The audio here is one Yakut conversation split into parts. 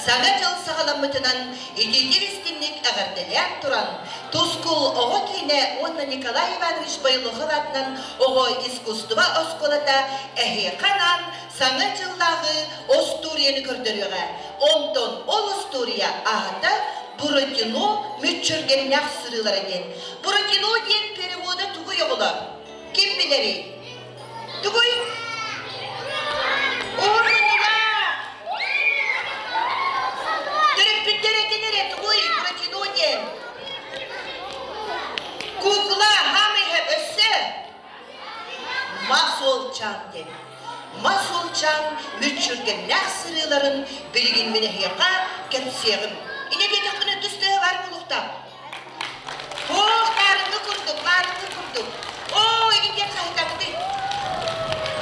Саҥа дьыл саҕаламмытынан итиитик-истиҥник эҕэрдэлээн туран, Тускул оҕо киинэ уонна Николай Иванович Бойлохов аатынан оҕо искусство оскуолата эһиэхэ анаан Саҥа дьыллааҕы остуоруйаны көрдөрүөҕэ. Онтон ол остуоруйа аата Буратино мүччүргэннээх сырыылара диэн. Буратино диэн перевода тугуй оҕолор? Ким билэрий? Тугуй? Уһун-муннулаах! Төрөппүттэр этин эрэ тугуй Буратино диэн? Куукула, хаамыйһа өссө? Мас уолчаан диэн. Мас уолчаан мүччүргэннээх сырыыларын билигин мин эһиэхэ кэпсиэҕим. Инэ диэтэхпинэ тус тыаһа баар буолуохтаах. Туох баарыҥҥы курдук, баарыҥҥы курдук. Оо, игин хаһытабытый.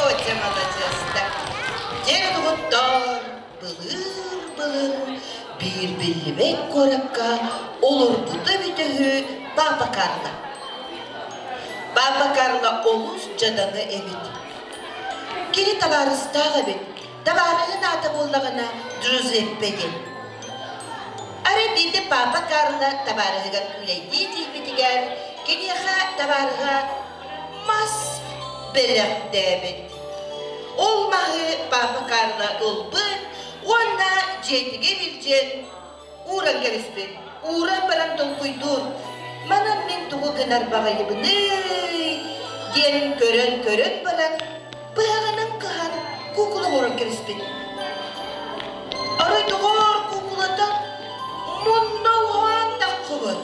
О, дьэ, маладьыастар. Дьэ, доҕоттоор, былыр-былыр биир биллибэт куоракка олорбута эбитэ үһү Папа Карло. Папа Карло олус дьадаҥы эбит. Кини табаарыстаах эбит. Табаарыһын аата буоллаҕына Джузеппе диэн. Арай биирдэ Папа Карло табаарыһыгар күүлэйдии тиийбитигэр, киниэхэ табаарыһа мас бэлэхтээбит. Ол маһы Папа Карло ылбыт уонна дьиэтигэр илдьэн ууран кэбиспит. Ууран баран толкуйдуур, манан мин тугу гынар баҕайыбыный диэн көрөн-көрөн баран, быһаҕынан кыһан куукула оҥорон кэбиспит. Арай доҕоор куукулата мунна уһаан таххыбыт.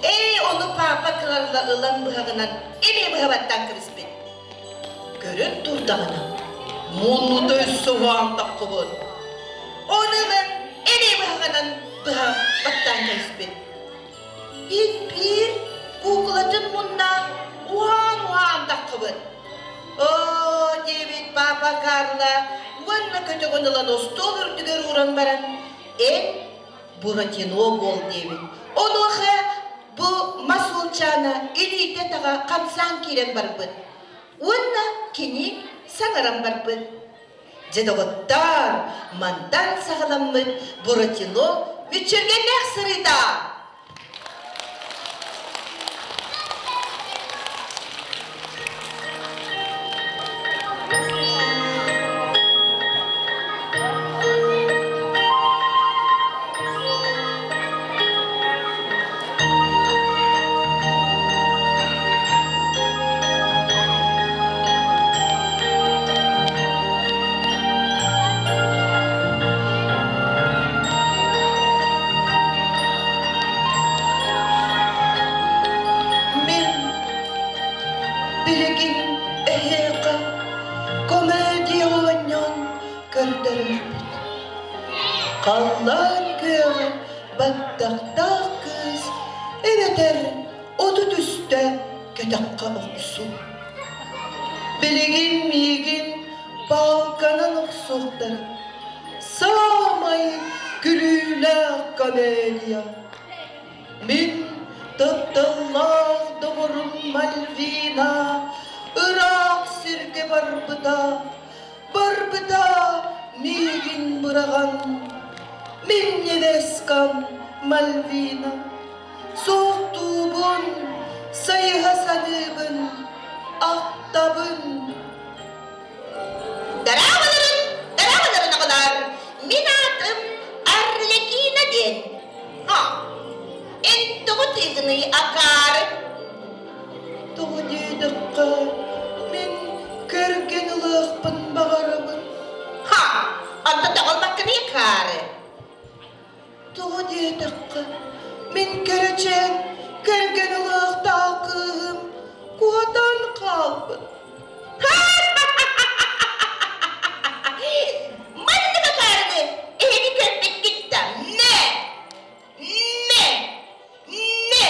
Ээ, ону паапа Карло ылан быһаҕынан эмиэ быһа баттаан кэбиспит. Көрөн турдаҕына, муннута өссө уһаан таххыбыт. Ону ылан эмиэ быһаҕынан быһа баттаан кэбиспит. Биир куукулатын мунна уһаан-уһаан таххыбыт. Оо, диэбит папа Карло уонна көтөҕөн ылан остуол үрдүгэр ууран баран, эн Буратино буол диэбит. Онуоха бу мас уолчаана илиитэ-атаҕа хамсаан киирэн барбыт. Уонна кини саҥаран барбыт. Дьэ, доҕоттоор, мантан саҕаламмыт Буратино мүччүргэннээх сырыыта! Мин билигин эһиэхэ комедия оонньоон көрдөрөрбүт. Халлаан күөҕэ баттахтаах кыыс эбэтэр 33-тэ кэтэххэ охсуу. Билигин миигин палканан охсуохтара. Саамай күлүүлээх комедия. Мин тапталлаах доҕорум Мальвина ыраах сиргэ барбыта, барбыта миигин быраҕан. Мин невесткам Мальвина, суохтуубун, сайыһа саныыбын, ахтабын. Дорооболорун, дорооболорун оҕолоор! Мин аатым Арлекино диэн. Ха, эн тоҕо тыгыный акаары? Тоҕо диэтэххэ, мин кэргэн ылыахпын баҕарабын. Ха, онто тоҕолбаккыный акаары? Тоҕо диэтэххэ, мин кэрэчээн кэргэн ылыахтаах кыыһым куотан хаалбыт. Маннык акаарыны эһиги көрбүккүт да мэ! Мэ! Мэ!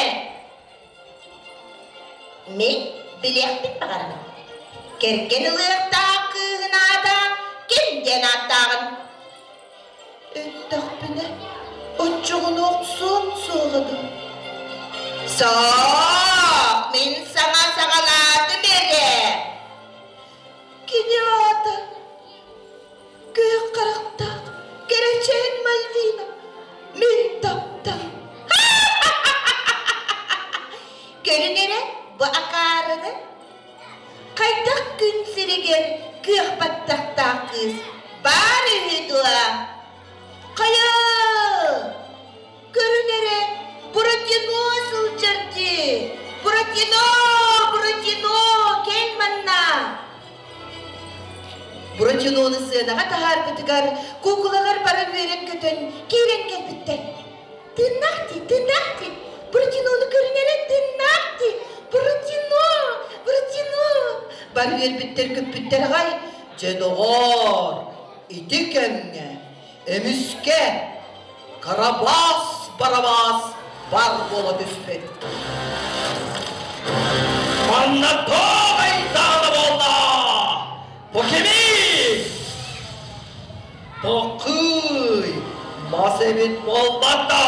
Мин билиэхпин баҕарабын. Кэргэн ылыахтаах кыыһын аата ким диэн ааттааҕын? Эттэхпинэ, оччоҕуна охсуон суоҕа дуу? Суох, мин саҥа саҕалаатым эрэ. Кини аата күөх харахтаах кэрэчээн Мальвина. Бу акаарыны хайдах күн сиригэр күөх баттахтаах кыыс баар үһү дуо? Хайа, көрүн эрэ, Буратино сылдьар дии! Буратино, Буратино, кэл манна! Буратиноны сыанаҕа таһаарбытыгар куукулалар бары үөрэн-көтөн киирэн кэлбиттэр. Тыыннаах дии, тыыннаах дии, Буратинону көрүн эрэ тыыннаах дии, Буратино, Буратино! Бары үөрбүттэр-көппүттэр аҕай, дьэ доҕоор, ити кэмҥэ эмискэ Карабас-Барабас бар буола түспүт. Манна туох айдаана буолла? Бу кимий? Токуй, мас эбит буолбат да,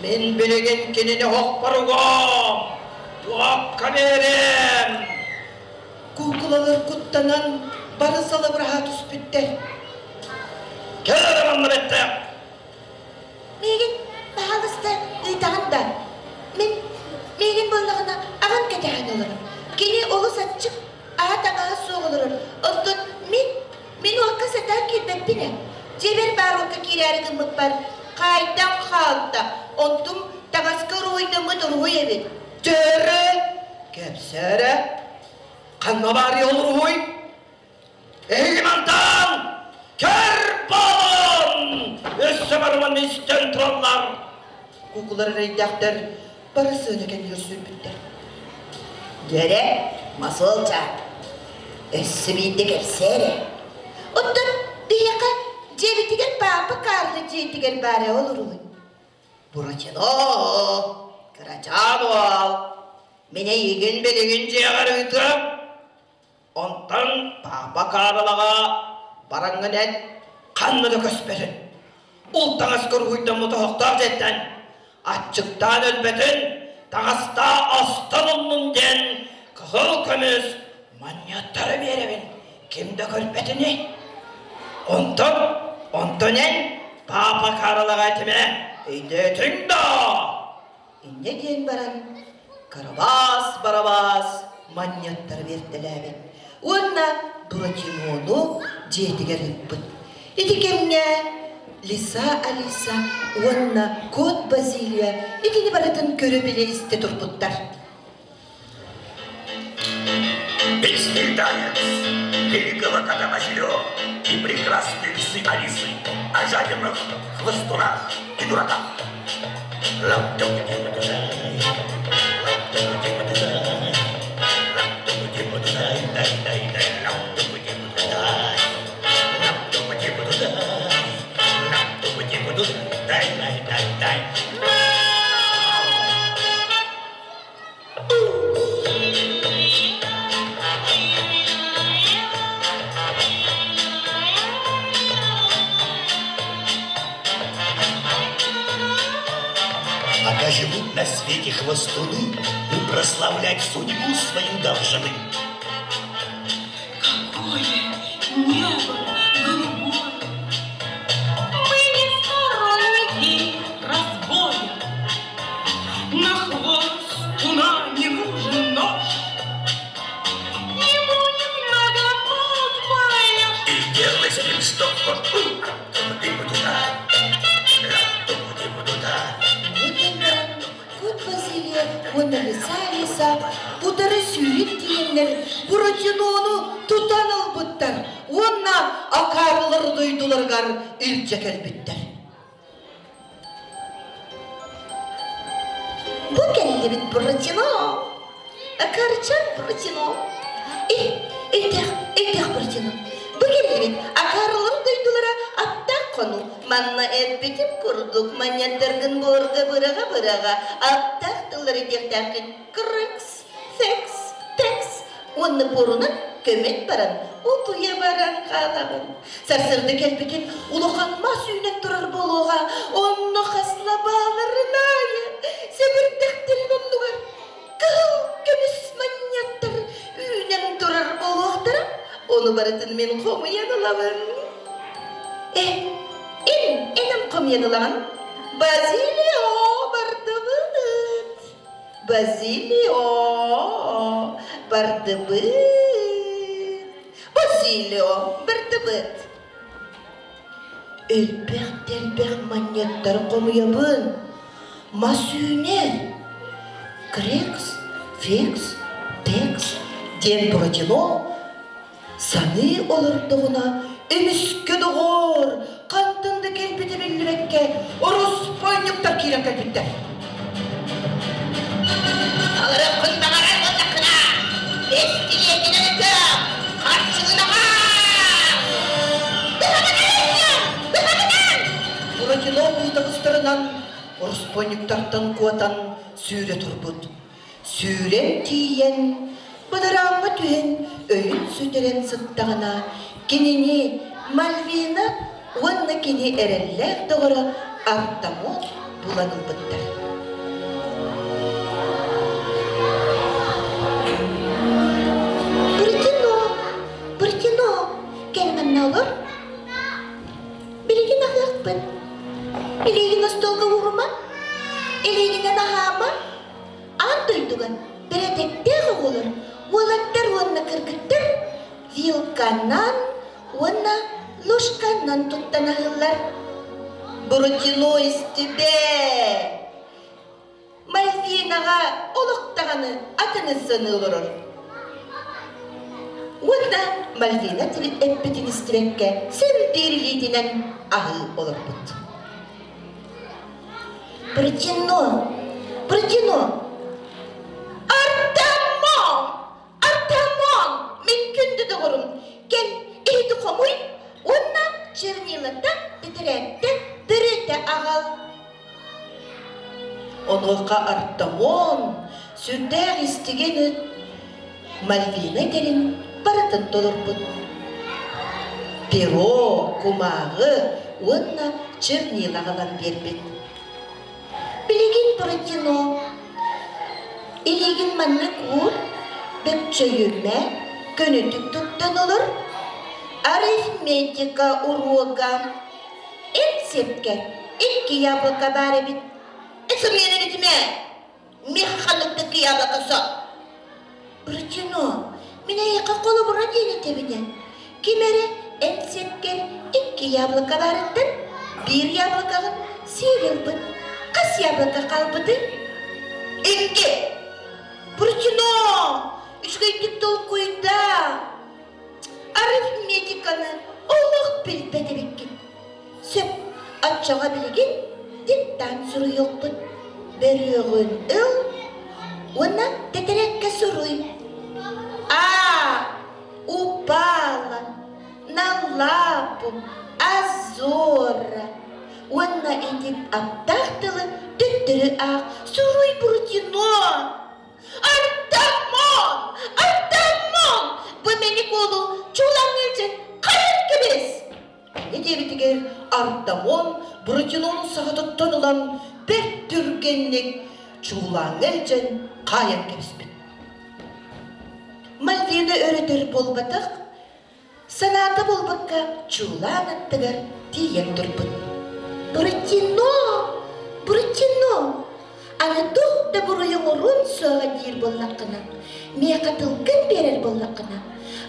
мин билигин кинини хохпоругом, туохха биэриэм. Куукулалар куттанан бары салыбыраһа түспүттэр. Кэл эрэ манна бэттэх. Миигин, баһаалыста, ыытаҕын да. Мин, миигин буоллаҕына аҕам кэтэһэн олорор. Кини олус аччык, аһа-таҥаһа суох олорор. Оттон мин, мин уокка сатаан киирбэппин ээ. Дьиэбэр баар уокка киирээри гыммыппар, хаайдан хаалта. Онтум таҥаска уруһуйдаммыт уруһуй эбит. Дьөрү, кэпсээрэ, ханна баарый ол уруһуй? Эһиги мантан көр буолун! Өссө барыман истэн тураллар. Куукулар эрэйдээхтэр бары сыана кэннигэр сүүрбүттэр. Дьэрэ, масуолча, өссө биирдэ кэпсээ эрэ. Оттон биһиэхэ дьиэбитигэр паапа Карло дьиэтигэр баара ол уруһуй. Буратино, кырачаан уол, мин эйигин билигин дьиэҕэр ыытыам. Онтон паапа Карлоҕа бараҥҥын эт, ханна да көспөтүн. Ол таҥас уруһуйдаммыт оһохтоох дьиэттэн аччыктаан өлбөтүн, таҥастаа астан оннун диэн кыһыл көмүс манньыаттары биэрэбин, ким да көрбөтүнүй. Онтон, онтон эн паапа Карлоҕа этимэ, өйдөөтүҥ да? Инньэ диэн баран Карабас-Барабас манньыаттары биэртэлээбит уонна Буратинону дьиэтигэр ыыппыт. Ити кэмҥэ Лиса Алиса уонна Кот Базилия итини барытын көрө-билэ истэ турбуттар. Песни танец великого кота Василио и прекрасной лисы Алисы о жадинах, хвостунах и дураках. Пока живут на свете хвостуны, мы прославлять судьбу свою должны. Какое небо голубое! Мы не сторонники разбоя. На хвостуна не нужен нож. Ему немного подпоешь. И делай с ним что хочешь. Кут Василия уонна Лиса утары сүүрүк тиийэннэр Буратинону тутан ылбыттар уонна акаарылар дойдуларыгар илдьэ кэлбиттэр. Бу кэллибит Буратино. Акаарычан Буратино. Э, өйдөөх, өйдөөх Буратино. Бу кэллибит акаарылар дойдулара аттаах хону. Манна эппитим курдук манньаттаргын буорга быраҕа-быраҕа аттаах тыллары диэхтээххин крыкс, секс, текс уонна буорунан көмөн баран утуйа баран хаалаҕын. Сарсыарда кэлбитин улахан мас үүнэн турар буолуоҕа, онно хаслабааларын аайы сэбирдэхтэрин оннугар кыһыл көмүс манньыаттар үүнэн турар буолуохтара. Ону барытын мин хомуйан ылабын. Э, эн, энем хомуйан ылаҕын. Базилио бардыбыт. Базилио. Бардыбыт. Базилио, бардыбыт. Элбэх да элбэх манньыаттары хомуйабын. Мас үүнэр. Крекс, фекс, текс диэн Буратино саныы олордоҕуна эмискэ доҕоор, хантан да кэлбитэ биллибэккэ, ороспуонньуктар киирэн кэлбиттэр. Алырыккын баҕарар буоллаххына, бэстилиэтинэн ытыам, харчыгын аҕаа! Быһаҕынан Быһаҕынан! Буратино уута быстарынан ороспуонньуктартан куотан сүүрэ турбут. Сүүрэн тиийэн, бадарааҥҥа түһэн өйүн сүтэрэн сыттаҕына, кинини Мальвина уонна кини эрэллээх доҕоро Артамон булан ылбыттар. Буратино, Буратино, кэл манна олор. Билигин аһыахпын. Илиигин остуолга уурума, илиигинэн аһаама. Аан дойдуга бэрэдэктээх оҕолор, уолаттар уонна кыргыттар вилканан уонна ложканан туттан аһыыллар. Буратино истибэ! Мальвинаҕа олох даҕаны атыны саныы олорор. Уонна Мальвина эппитин истибэккэ син биир илиитинэн аһыы олорбут. Буратино! Буратино! Артамон! Артамон! Мин күндү доҕорум, кэл иһити хомуй уонна чернилата, тэтэрээттэ, бөрүөтэ аҕал. Онуоха Артамон сүрдээх истигэн ыт Мальвина этэрин барытын толорбут. Перо, кумааҕы уонна чернила аҕалан биэрбит. Билигин Буратино, илиигин маннык уур, бөкчөйүмэ, көнөтүк туттан олор. Арифметика уруога. Эн сепкэ икки яблоко баар эбит. Эсэмиэнэн этимэ! Миэхэ ханнык да яблоко суох. Буратино, мин эйиэхэ холобура диэн этэбинэ. Ким эрэ эн сепкэр икки яблоко баарыттан биир яблокаҕын сиэри ылбыт. Хас яблоко хаалбытый? Икки! Буратино! Үчүгэйдик толкуйдаа! Арифметиканы олох билбэт эбиккин. Сөп, оччоҕо билигин диктант суруйуохпут. Бөрүөҕүн ыл уонна тэтэрээккэ суруй. А упала на лапу Азора. Уонна ити аптаах тылы төттөрү аах, суруй Буратино. Артамон! Артамон! Бу мэник уолу чуулаҥҥа илдьэн хайан кэбис! Диэбитигэр Артамон Буратинону саҕатыттан ылан бэрт түргэнник чуулааҥҥа илдьэн хаайан кэбиспит. Мальвина өрөтөр буолбатах, санаата буолбакка чуулаан аттыгар тиийэн турбут. Буратино! Буратино! Аны туох да буруйу оҥоруон суоҕа диир буоллаххына, миэхэ тылгын биэрэр буоллаххына,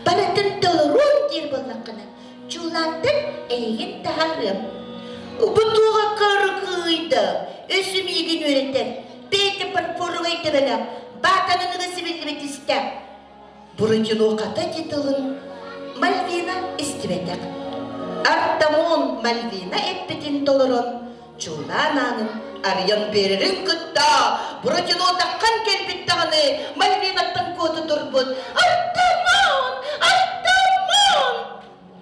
барытын толоруом диир буоллаххына, чуулаантан эйигин таһаарыам. Бу туоҕа кыргыйда, өссө миигин үөрэтэр, бэйэтэ фарфоровай төбөлөөх, баатанын ыга сибиллибит истэ. Буратино хата тылын Мальвина истибэтэх. Артамон Мальвина эппитин толорон, чуулаан аанын арыйан биэрэрин кытта Буратино таххан кэлбит даҕаны Мальвинаттан куота турбут. Артамон! Артамон!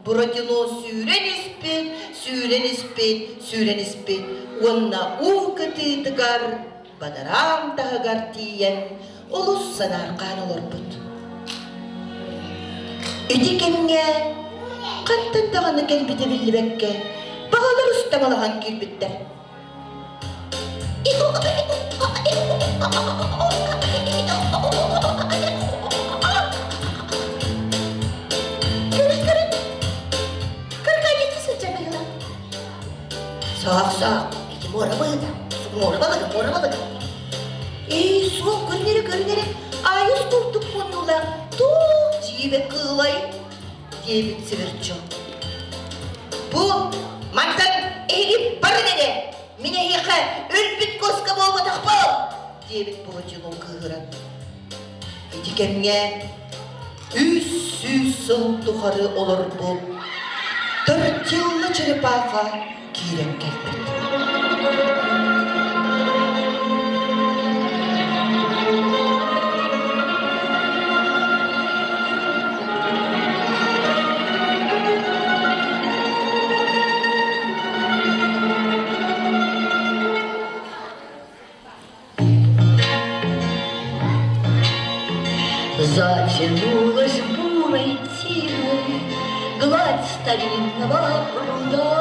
Буратино сүүрэн испит, сүүрэн испит, сүүрэн испит уонна уу кытыытыгар, бадараан таһыгар тиийэн олус санаарҕаан олорбут. Ити кэмҥэ хантан даҕаны кэлбитэ биллибэккэ, баҕалар устаҥалаһан киирбиттэр. Көрү-көрү, кыргайдыы сылдьар быһыылаах. Саах-саах, ити муора быһыыта, муора балыга, муора балыга. Эй, суох, көрүнэрэ, көрүнэрэ, айыс курдук муннулаах. дьиибэ кыылай? диэбит Сверчок. Бу мантан эһиги барын эрэ, мин эһиэхэ өлбүт куоска буолбатахпын, диэбит Буратино кыыһыран. Ити кэмҥэ 300 сыл тухары олорбут Тортилла черепаха киирэн кэлбит. Затянулась бурой тиной Гладь старинного пруда.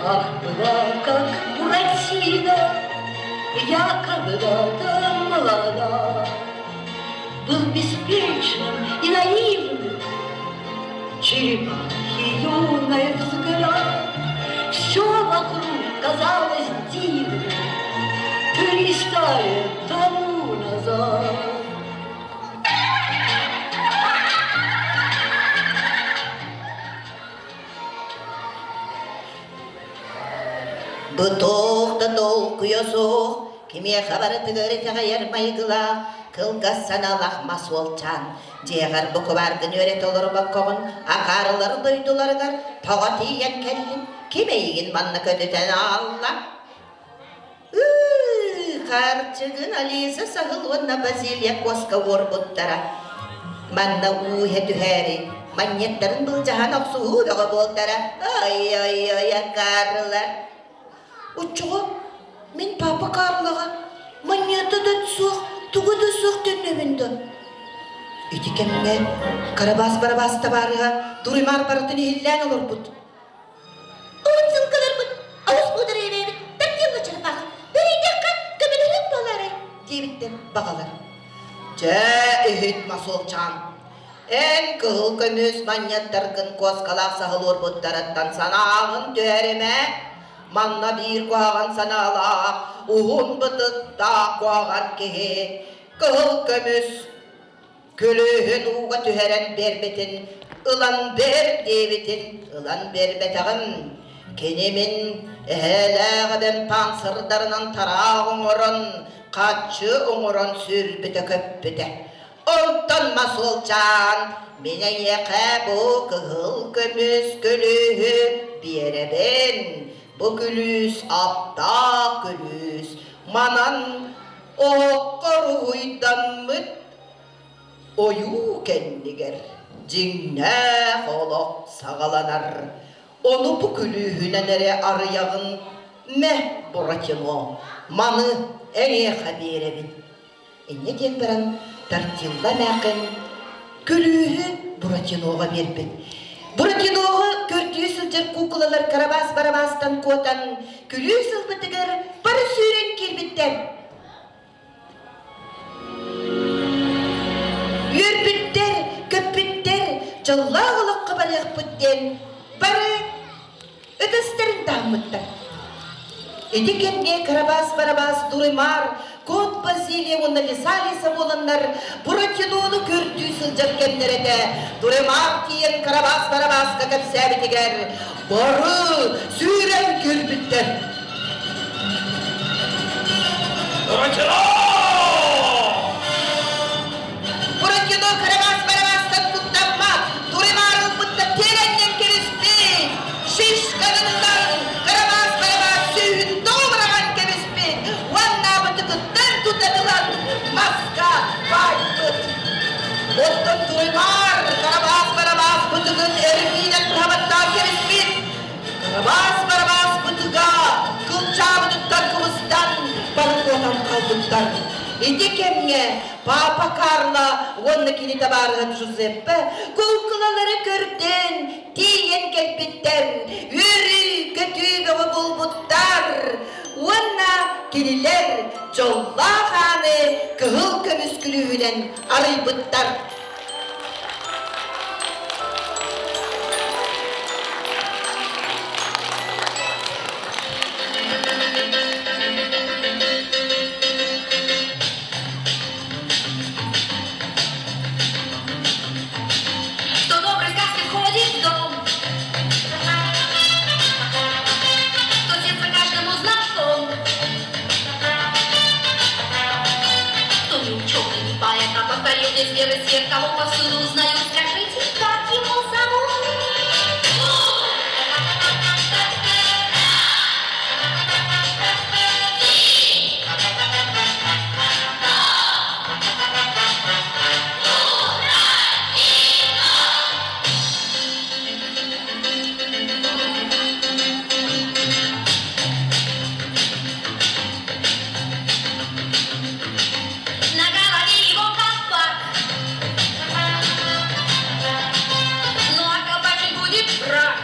Ах, была как Буратино, Я когда-то молода. Был беспечным и наивным, Черепахи юный взгляд. Все вокруг казалось дивным, 300 лет тому назад. Бу туох да толкуйа суох, кимиэхэ барытыгар итэҕэйэр майгылаах, кылгас санаалаах мас уолчаан, дьиэҕэр букубааргын үөрэтэ олорбоккоҕун акаарылар дойдуларыгар тоҕо тиийэн кэллиҥ, ким эйигин манна көтүтэн аалла? Харчыгын Алиса саһыл уонна Базилия куоска уорбуттара. Манна уу иһэ түһээри, манньыттарын былдьаһан охсуһуу бөҕө буолтара. Ой-ой-ой, акаарылар! Оччоҕо мин папа Карлаҕа манньыата да суох, тугу да суох төннөбүн да. Ити кэмҥэ Карабас-Барабас табаарыһа Дуримар барытын иһиллээн олорбут. Уһун сылгыларбыт олус муударайбыт тардыылла черепаха бэрийдэххэ көмөлөһүөх буолаарай диэбиттэр баҕалар. Дьэ, иһит масолчаан, эн кыһыл көмүс манньаттаргын куоскалаах саһыл уорбуттарыттан санааҕын түһэримэ. Манна биир куһаҕан санаалаах, уһун бытыктаах куһаҕан киһи кыһыл көмүс Күлүүһүн ууга түһэрэн биэрбитин, ылан бэр диэбитин ылан биэрбэтэҕим. Кини мин эһээлээх эбэм панцирдарынан тараах оҥорон, хаччы оҥорон сүүрбүтэ-көппүтэ. Онтон масуолчаан мин эйиэхэ бу кыһыл көмүс күлүүһү биэрэбин. Бу күлүүс аптаах күлүүс. Манан оһоххо уруһуйдаммыт ойуу кэннигэр дьиҥнээх олох саҕаланар. Ону бу күлүүһүнэн эрэ арыйаҕын мэ, Буратино, маны эйиэхэ биэрэбин. Инньэ диэн баран Тортилла эмээххин күлүүһү Буратиноҕа биэрбит. Буратиноҕа көрдүү сылдьар куукулалар Карабас-Барабастан куотан күлүүс ылбытыгар бары сүүрэн киирбиттэр. Үөрбүттэр, көппүттэр, дьоллоох олоххо барыахпыт диэн бары ытыстарын таһыммыттар. Ити кэмҥэ Карабас-Барабас, Дуримар, Кот Базилия уонна Лиса буоланнар Буратинону көрдүү сылдьар кэмнэрэ этэ. Дуримар тиийэн Карабас-Барабаска кэпсээбитигэр бары сүүрэн кэлбиттэр. Буратино! Буратино Карабас-Барабастан куттаммат, Дуримар ылбытта тиэрэннэн кэбиспит. Шишканынан Карабас-Барабас сүүһүн тоҕо быраҕан кэбиспит. Уоннаабытыгыттан тутан ылан маска баайбыт. Оттон Дуримар Карабас-Барабас бытыгын эрбиинэн быһабаттаан кэбиспит. Карабас-Барабас бытыга кылчаабытыттан кыбыстан бары куотан хаалбыттар. Ити кэмҥэ Папа Карло уонна кини табаарыһа Джузеппе куукулалары көрдөөн тиийэн кэлбиттэр, үөрүү-көтүү бөҕө булбуттар уонна кинилэр дьоллоох ааны кыһыл көмүс күлүүһүнэн арыйбыттар. Весь белый свет, кого повсюду узнаю. Скажите, как его зовут? На голове его колпак. Ну а колпачить будет враг.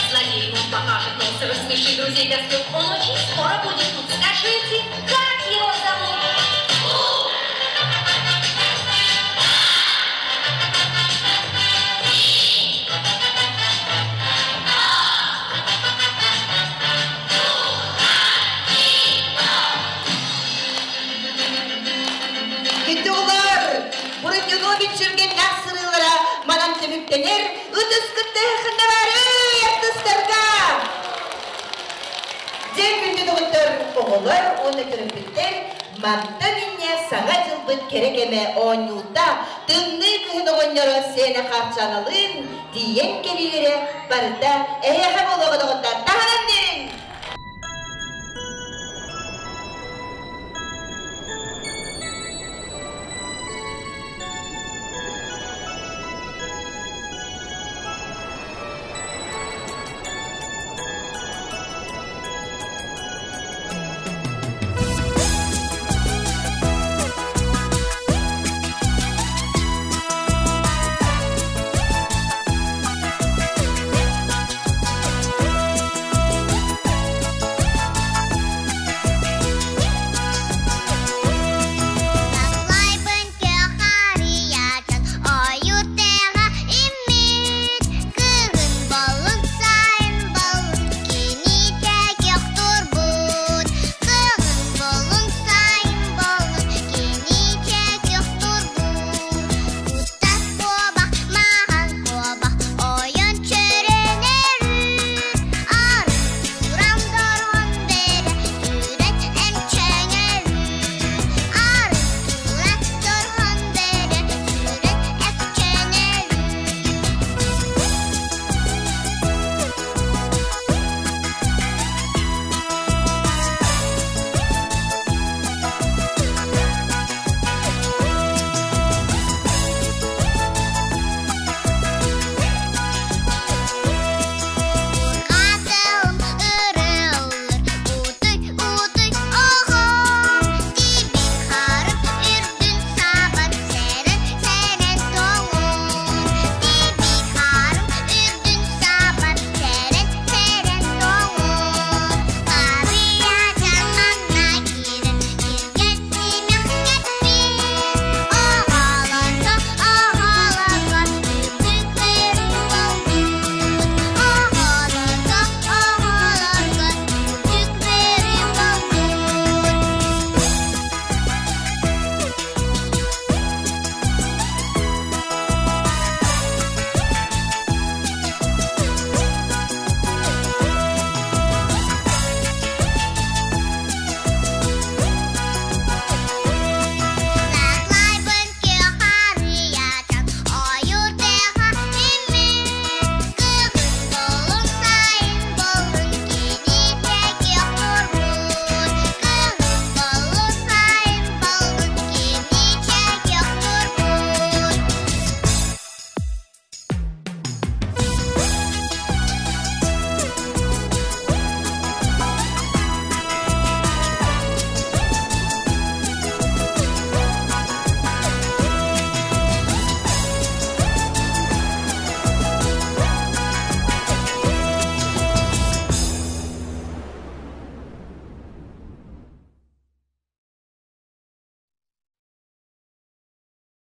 Злодей ему покажет нос и рассмешит друзей до слез. Он очень скоро будет тут. Скажите, как его зовут? Күндү оҕолор, Буратино мүччүргэннээх сырыылара манан түмүктэнэр, ытыс кыттыһыннарары артыыстарга! Дьэ күндү доҕоттор, оҕолор уонна төрөппүттэр мантан инньэ Саҥа дьылбыт кэрэ кэмэ оонньуута тымныы кыһын оҕонньоро сиэнэ Хаарчааналыын тиийэн кэлиилэрэ барыта эһиэхэ буолуоҕа доҕоттор.